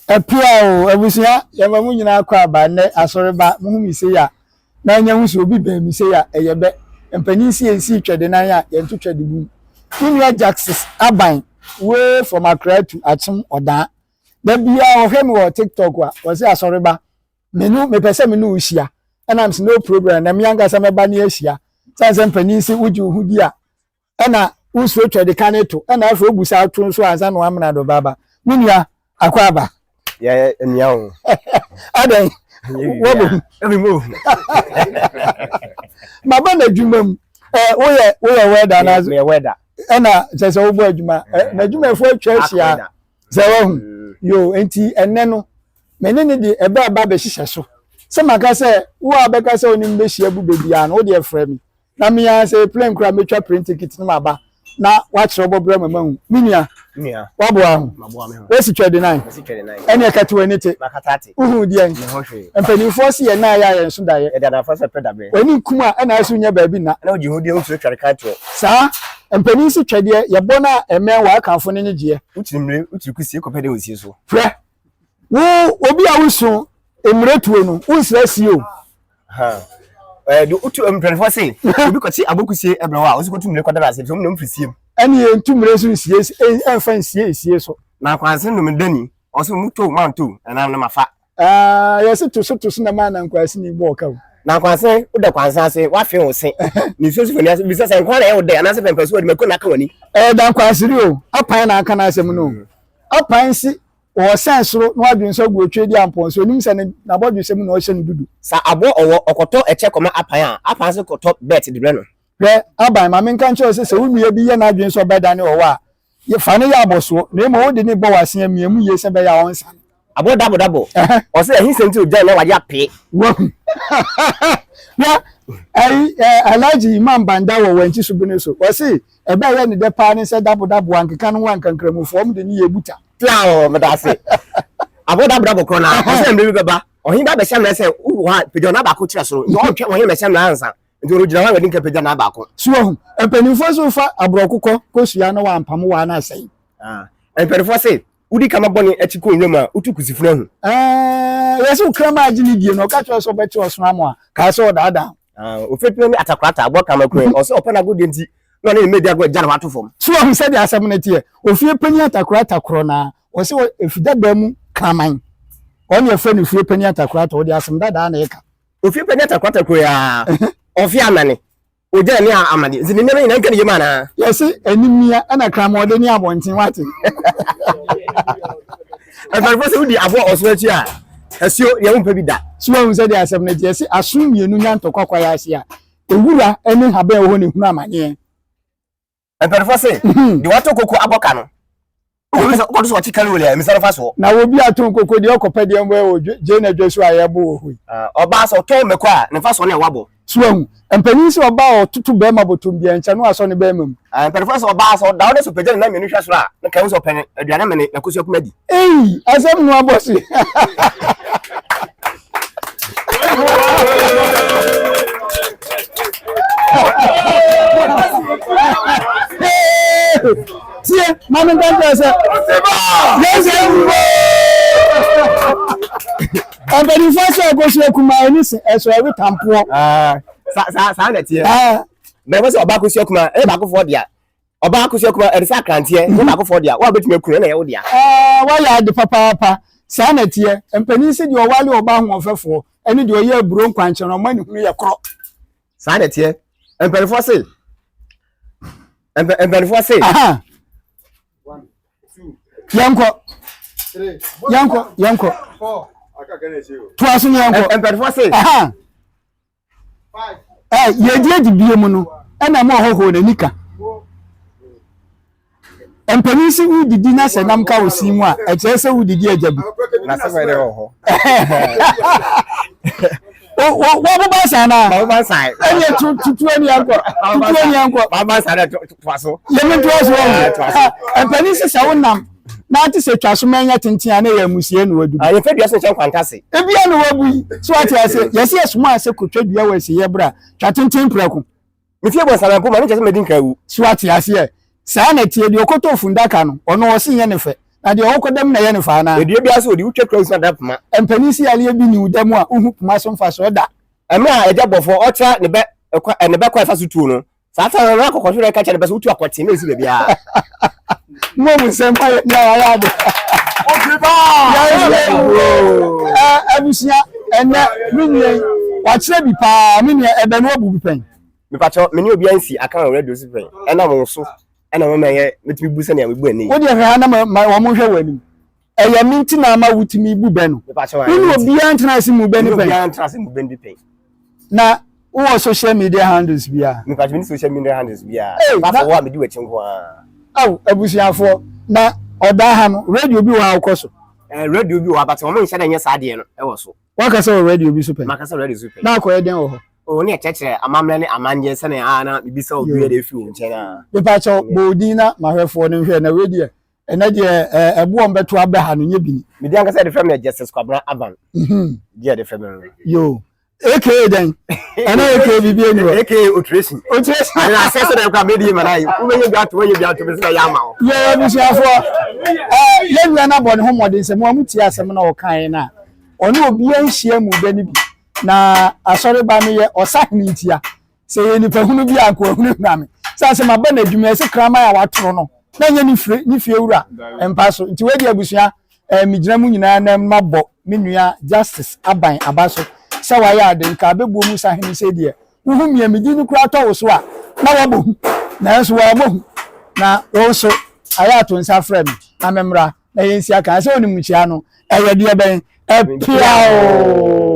Apia o, abusua, yɛma mo nyinaa kɔ aba nnɛ asɔreba, mohu me sei a, na anya hu sɛ obi bɛn me sei a, ɛyɛ bɛ. Mpanin si yɛn sii twɛde nan a, yɛnto twɛde bum. Me nua Jacksis Aban, way from Accra to Akyem Ɔdaa. Da biara ɔhwɛ me wɔ TikTok a, ɔse asɔreba, me no mepɛ sɛ me ne wo hyia. Ɛna mese no problem, na me ankasa mɛba ne ahyia. Sane sɛ mpanin se wogye wo ho di a, ɛna wosuro twɛde ka ne to ɛna afei wobu saa to nso ansa na wamena do baaba me nua akɔ aba. Yɛ nua o. Adɛn wɔbɔ hu. Ɛbi mo hu. Maba n'adwuma mu ɛ woyɛ woyɛ wɛda na. Meyɛ wɛda. Ɛna kyerɛ sɛ wobɔ adwuma ɛ n'adwumayɛfoɔ atwa ahyia sɛ wahu mm. yo nti ɛnɛ no me ne ne de ɛbɛ aba bɛhyehyɛ so sɛ maka sɛ wo a bɛka sɛ wo ne me bɛhyia bu baabiara no wo deɛ frɛ me na me ara sɛ plane koraa mɛtwa plane ticket no maba na wakyerɛ bɔ brɛ ma mahu me nua waboa ho wasi twɛde nan ɛne ɛkɛte w'ani te wohu deɛn mpanimfoɔ se yɛn nan yɛ a yɛn so daeɛ w'ani nkum a ɛna ɛso nyɛ baabi nna saa mpanin se twɛdeɛ yɛbɔ no a ɛmɛn wɔ akanfo no nyegyeɛ hwɛ wo obi a wosu mmiretuo no wonsrɛ sie o Ɛɛ de wotu mpanyinfoɔ se obi kɔkye abokusie ɛbrɛ hɔ a ɔsi kɔtu mmire kɔda ase efisɛ wɔn nam firi sie mu. Ɛne yɛn tu mmire nso nsie ɛnfa nsie esie so. Na nkwanse nnome dani ɔsi mu to mu anto ɛnam no ma fa. Ɛɛ yɛsi to so to so na maa na nkwanse ni bɔ ɔka o. Na nkwanse wodɛ kwanse ase wafe wo se ne nsuo si fani ase bisa sɛ nkwan na ɛyɛ wo dɛ anaasɛ pɛmpɛ so wɔde mako na aka w'ani. Ɛɛ da nkwanse ni o apan na aka n'asɛm no o apan si Ɔɔsɛn soro na wadwen sɛ ɔgu otwe di ampɔn so, onim sɛ ne n'abɔdwesɛ mu na ɔhyɛ no dudu. Sa aboɔ ɔwɔ, ɔkɔtɔ ɛkyɛ kɔma apan a, apan nso kɔtɔ bɛɛt de brɛ no. Hwɛ, Aban, ma menka nkyerɛ wo sɛ, sɛ wo nua bi yɛ n'adwene sɛ ɔbɛdane ɔwɔ a, yɛ, fa no yɛ abɔsoɔ, na mmom wode no bɔ w'ase a, mia mu yie sɛ ɛbɛyɛ a ɔnsane. Aboɔ dabo dabo, ɔse ɛhe sɛ nti ogyae na wagye apee. Wahu. Hwɛ, ɛyi, ɛ, Alhaji Imam Banda wɔ Wankyi Subene so, ɔse, Ɛbɛ a ɛyɛ ne dɛ paa ne sɛ dabo dabo ankeka ne ho anka Nkramofoɔ, wɔn de ne yɛ buta. Piaw! Meda ase. Aboɔ dabo dabo korɔ no ara, ɔsɛ mmerɛ bi bɛba, ɔhene bi abɛhyɛ mmara sɛ wowɔ hɔ a, pagya ɔnan baako kyerɛ soro. Nti ɔretwɛn ɔhene mmɛhyɛ mmara ansa. Nti ɔgyina hɔ a wadi nka pagya nan baako. So wahu? Mpanimfoɔ nso fa aborɔkokɔ kosua na wampamo wo a na asɛe. Ah, mpanimfoɔ se, wodi kama bɔne akyi kɔ nwuram a, wotu kusifunu ahu. Eh, yɛse wo kraman agye ne die no, ɔka kyerɛ wo sɛ ɔbɛkye ɔsono ama wo a, kaa sɛ ɔdaadaa wo. Ah, ofepere ne atakorata aboa kraman kura yi, ɔsɛ ɔpɛ n'agodie nti na ɔne ne mma di agorɔ gya ne hɔ ato fam. So wahu sɛdeɛ asɛm no teɛ? Ofie panin atakorata korɔ no ara, ɔsɛ ɔ, efi dada mu kraman. Ɔno na yɛfrɛ no ofie panin atakorata, ɔde asɛm dadaa na ɛka. Ofie panin atakorata kuro yi ara, ɔfe amane, ogya ne amane, nti ne nneɛma nyinaa nka ne yam anaa? Yɛse animia ɛna kraman ne abɔnten, wate? Mpanimfoɔ sɛ wodi aboa ɔsono akyi a, asuo deɛ wompɛ bi da. So wahu sɛdeɛ asɛm no teɛ? Yɛse asono mmienu nya ntɔkwa kwaeɛ ase a, ewura ne nhaban a ɛwɔ hɔ na ehunu amaneɛ. Mpanimfoɔ se, deɛ watɔ koko abɔ ka no, wokɔto sɛ ɔkye kalowele a, mmisa no fa soɔ. Na obi atɔn koko deɛ ɔkɔpɛ deɛ mbɔ wɔ gye na dwa so a yɛbo wɔ hɔ yi. Ɔbaa sɛ ɔtɔn mako a, ne mfasoɔ no ɛwɔ abɔ. So wahu? Mpanin sɛ ɔbaa a ɔtoto bɛrima bɔtɔm biara nkyɛ no asɔ ne bɛrima mu. Mpanimfoɔ sɛ ɔbaa sɛ ɔda wo ne so pagya ne nan mmienu hwɛ soro a, na ka hu sɛ ɔpɛ aduane mene na kosua kuma di. Ei, asɛm no abɔ se. Tie, ma me nka nkyerɛ sɛ. Yɛsɛ wuo. Mpanimfoɔ sɛ ɔkosua kumaa ani se ɛso ɛwe tampoɔ. Saa saa na ɛteɛ. Mpanimfoɔ sɛ ɔbaa kosua kumaa ɛyɛ baakofoɔ dea. Ɔbaa kosua kumaa ɛde sɛ akranteɛ ɛyɛ baakofoɔ dea. Wo a wobɛtumi aku no ɛna ɛyɛ wo dea. Wayɛ ade papaapa. Saa na ɛteɛ. Mpanin sɛ deɛ ɔwale ɔbaa ahoɔfɛfoɔ ɛne deɛ ɔyɛ aburo nkwankyɛn no ɔma ne hunu yɛ korɔ. Saa na ɛteɛ. Mpanimfoɔ se mpanimfoɔ se. Yɛnkɔ. Yɛnkɔ. Yɛnkɔ. Toa so ne yɛnkɔ. Mpanimfoɔ se. Ɛ yɛdi adi bie mu no ɛna mu ɔhɔhoɔ n'ani ka. Mpanin sɛ wodidi na sɛ nam ka wo sin mu a ɛkyerɛ sɛ wodidi agya bi. Wɔboba nsa naa. Wɔboba nsa. Ɛnyɛ tutu ani ankɔ. Tutu ani ankɔ. Wɔboba nsa na toa so. Yɛmi ntoa so wɔn. Mpanin sɛ sɛ wonam na ate sɛ twa so mɛnyɛ tenten a na yɛ amusie na wadu. Yɛfɛ dua so nkyɛn kwantase. Ebia na wabu yi. So ate ase yɛsɛ yɛsoma ase kotwa dua wɔ asiyɛ bra twa tenten prɛko. Me fie bɔ nsamanpo ma ne kyerɛ sɛ madi nka awu. So ate aseɛ? Saa na ɛteɛ, deɛ ɔkɔtɔ fundaka no, ɔno ɔse nyɛ ne fɛ. Na deɛ ɔkɔ dɛm na ɛyɛ no fa anaa? Edua biara so odi, wotwa kura nsu ada poma. Mpanin si yareɛ bi ni wo dɛm a, wohu poma so mfasoɔ da. Mmerɛ a agya bɔfoɔ ɔkyerɛ ne bɛ ɛkwa ne bɛ kwan ɛfa so tuo no, saa ta no na akɔkɔhwerɛ ka kyerɛ ne bɛ sɛ wotu akɔte na ɛsi baabiara. Mo mu nsɛm pa yɛ nea wayɛ ade. Abusua ɛnɛ me nua yi wakyerɛ bi paa me nua ɛbɛ no wabu bi pɛn. Mepakyɛw me ne obiara nsi aka wɔ radio so pɛn ɛnam wo so ɛna mama yɛ metumi bu sɛnea mebu ɛnɛ yi. Wo deɛ hwɛ ha na ma wɔn nhwɛ wɔ anim. Ɛyɛ me nti na ama wotumi bu bɛ no. Wo ne obiara ntena ase mu bɛ no pɛn. Obiara ntena ase mu bɛ no bi pɛn. Na wowɔ social media handles biara? Mepa kyɛw, menni social media handles biara. Apart from wo a medi w'akyi nko ara. Ao, abusuafoɔ, na ɔdaa ha no, radio bi wɔ hɔ a wokɔ so? Eh, radio bi wɔ hɔ, but wɔn nhyɛ da nyɛ saa adeɛ no wɔ so. Woakasa wɔ radio bi so pɛn? Makasa wɔ radio so pɛn. Na akɔyɛ dɛn wɔ hɔ? Oh, ne ɛkyerɛkyerɛ amammerɛ ne amanneɛ sɛnea a na mebisa obi de afi wo nkyɛn a. Mepa kyɛw, bɔ wo din na mahwɛfoɔ no nhwɛ na wei deɛ ɛnɛ deɛ ɛboɔ mbɛto abɛ ha no nyɛ bi ni. Me din ankasa yɛde frɛ me yɛ Justice Kwabena Aban. Mhm. Di yɛde frɛ me no. Yo. AKA dɛn? Ɛna AKA biribi ani hɔ. AKA Otiresi. Otiresi. Ɛna asɛ sɛ dɛm kora mɛdi ma na yi. Wobɛyɛ bi ato, wobɛyɛ bi ato, bɛsɛ yɛ ama wo. Yɛ abusuafoɔ, yɛn nua no abɔ ne ho mmɔden sɛ mo a motie asɛm na ɔkaeɛ no a, ɔne obiara nhyia mu da no bi. Na asɔreba no yɛ ɔsahene ntia. Sɛ ɛyɛ nipa hunu bi a, anka wahunahuna me. Sɛ sɛ maba n'adwuma ɛsɛ kraman a watoro no na ɛnyɛ ne fie ne fie wura mpa so. Nti wei deɛ abusua ɛɛ megyina mu nyinaa na mabɔ me nua Justice Aban aba so sɛ wayɛ ade nka abɛbuo mu sahene sɛ deɛ wohu mia me din no koraa tɔ wo so a na wabɔ hu nanso wammɔ hu na wo nso ayɛ ato nsa frɛ me na memmra na yɛnsi aka sɛ onim nkyia no ɛyɛ deɛ bɛn ɛpia o.